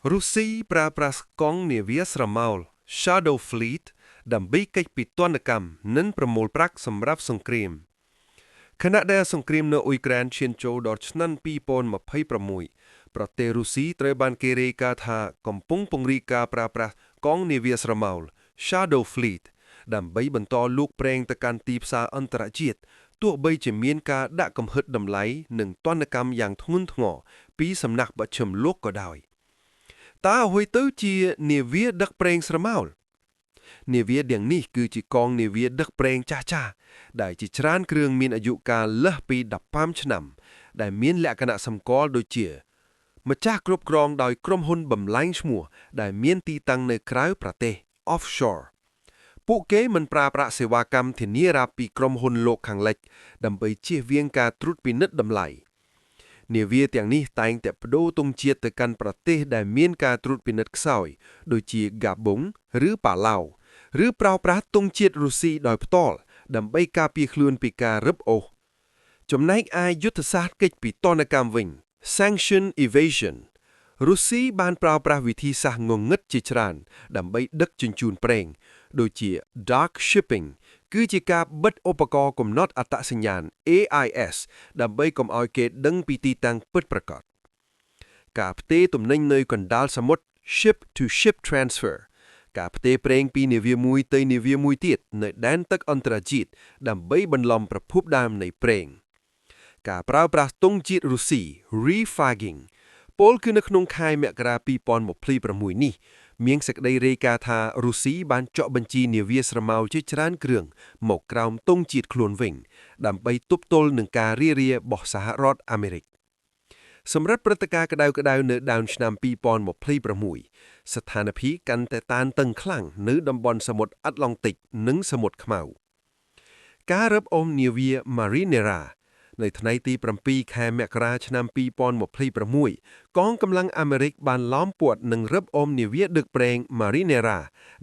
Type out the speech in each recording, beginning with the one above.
រុស្ស៊ីប្រើប្រាស់កងនាវាស្រមោល Shadow Fleet ដើម្បីគេចពីទណ្ឌកម្មនិងប្រមូលប្រាក់សម្រាប់សង្គ្រាមខណៈដែលសង្គ្រាមនៅអ៊ុយក្រែនឈានចូលដល់ឆ្នាំ2026ប្រទេសរុស្ស៊ីត្រូវបានគេរាយការណ៍ថាកំពុងពង្រីកការប្រើប្រាស់កងនាវាស្រមោល Shadow Fleet ដើម្បីបន្តលូកប្រេងទៅកាន់ទីផ្សារអន្តរជាតិទោះបីជាមានការដាក់កំហិតតម្លៃនិងទណ្ឌកម្មយ៉ាងធ្ងន់ធ្ងរពីសំណាក់បច្ឆិមលោកក៏ដោយតើអ្វីទៅជានាវាដឹកប្រេងស្រមោលនាវាទាំងនេះគឺជាកងនាវាដឹកប្រេងចាស់ៗដែលជាច្រើនគ្រឿងមានអាយុកាលលើសពី15ឆ្នាំដែលមានលក្ខណៈសម្គាល់ដូចជាម្ចាស់គ្រប់គ្រងដោយក្រុមហ៊ុនបំលែងឈ្មោះដែលមានទីតាំងនៅក្រៅប្រទេស offshore ពួកគេមិនប្រើប្រាស់សេវាកម្មធានារ៉ាប់ពីក្រុមហ៊ុនលោកខាងលិចដើម្បីជៀសវាងការត្រួតពិនិត្យតម្លៃនាវាទាំងនេះតែងតែប្ដូរទង់ជាតិទៅកាន់ប្រទេសដែលមានការត្រួតពិនិត្យខ្សោយដូចជាហ្គាបុងឬប៉ាឡៅឬប្រើប្រាស់ទង់ជាតិរុស្ស៊ីដោយផ្ទាល់ដើម្បីការពារខ្លួនពីការរឹបអូសចំណែកឯយុទ្ធសាស្ត្រគេចពីទណ្ឌកម្មវិញ Sanction Evasion រុស្ស៊ីបានប្រើប្រាស់វិធីសាស្ត្រងងឹតជាច្រើនដើម្បីដឹកជញ្ជូនប្រេងដូចជា dark shipping គឺជាការបិទឧបករណ៍កំណត់អត្តសញ្ញាណ AIS ដើម្បីកុំឲ្យគេដឹងពីទីតាំងពិតប្រាកដការផ្ទេរទំនិញនៅកណ្ដាលសមុទ្រ ship to ship transfer ការផ្ទេរប្រេងពីនាវាមួយទៅនាវាមួយទៀតនៅដែនទឹកអន្តរជាតិដើម្បីបន្លំប្រភពដើមនៃប្រេងការប្រើប្រាស់ទង់ជាតិរុស្ស៊ី reflagging ពោលគឺនៅក្នុងខែមករា2026នេះមានសេចក្តីរាយការណ៍ថារុស្ស៊ីបានចុះបញ្ជីនាវាស្រមោលជាច្រើនគ្រឿងមកក្រោមទង់ជាតិខ្លួនវិញដើម្បីទប់ទល់នឹងការរារារបស់សហរដ្ឋអាមេរិកសម្រាប់ព្រឹត្តិការណ៍ក្តៅៗនៅដើមឆ្នាំ2026ស្ថានភាពកាន់តែតានតឹងខ្លាំងនៅតំបន់សមុទ្រអាត្លង់តិកនិងសមុទ្រខ្មៅការរឹបអូសនាវា Marinera នៅថ្ងៃទី7ខែមករាឆ្នាំ2026កងកម្លាំងអាមេរិកបានឡោមព័ទ្ធនិងរឹបអូសនាវាដឹកប្រេង Marinera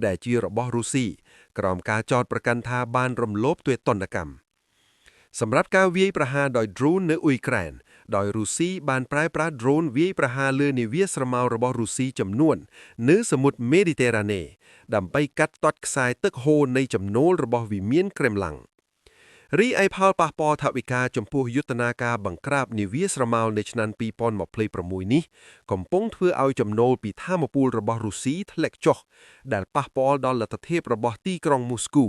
ដែលជារបស់រុស្ស៊ីក្រោមការចោទប្រកាន់ថាបានរំលោភទ្វេទណ្ឌកម្មសម្រាប់ការវាយប្រហារដោយ drone នៅអ៊ុយក្រែនដោយរុស្ស៊ីបានប្រើប្រាស់ drone វាយប្រហារលើនាវាស្រមោលរបស់រុស្ស៊ីចំនួននៅសមុទ្រមេឌីទែរ៉ាណេដើម្បីកាត់ទាត់ខ្សែទឹកហូរនៃចំណូលរបស់វិមានក្រេមឡាំងរីឯផលប៉ះពាល់ថវិកាចំពោះយុទ្ធនាការបង្ក្រាបនាវាស្រមោលនៅឆ្នាំ2026នេះកំពុងធ្វើឲ្យចំណូលពីថាមពលរបស់រុស្ស៊ីធ្លាក់ចុះដែលប៉ះពាល់ដល់លទ្ធភាពរបស់ទីក្រុងមូស្គូ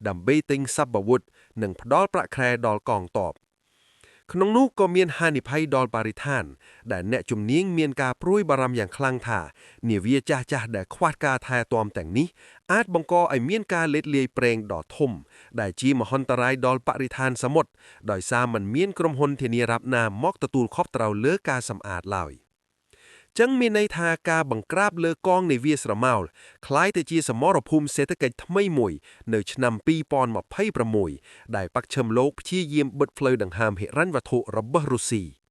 ដើម្បីទិញសព្វាវុធនិងផ្ដល់ប្រាក់ខែដល់កងទ័ពក្នុងនោះក៏មានហានិភ័យដល់បរិស្ថានដែលអ្នកជំនាញមានការព្រួយបារម្ភយ៉ាងខ្លាំងថានាវាចាស់ៗដែលខ្វះការថែទាំទាំងនេះអាចបង្កឲ្យមានការលេតលាយប្រេងដ៏ធំដែលជាមហន្តរាយដល់បរិស្ថានសមុទ្រដោយសារមិនមានក្រុមហ៊ុនធានារ៉ាប់ណាមកទទួលខុសត្រូវលើការសម្អាតឡើយចឹងមានន័យថាការបង្ក្រាបលើកងនាវាស្រមោលក្លាយទៅជាសមរភូមិសេដ្ឋកិច្ចថ្មីមួយនៅឆ្នាំ2026ដែលបច្ឆិមលោកព្យាយាមបិទផ្លូវដង្ហើមហិរញ្ញវត្ថុរបស់រុស្ស៊ី។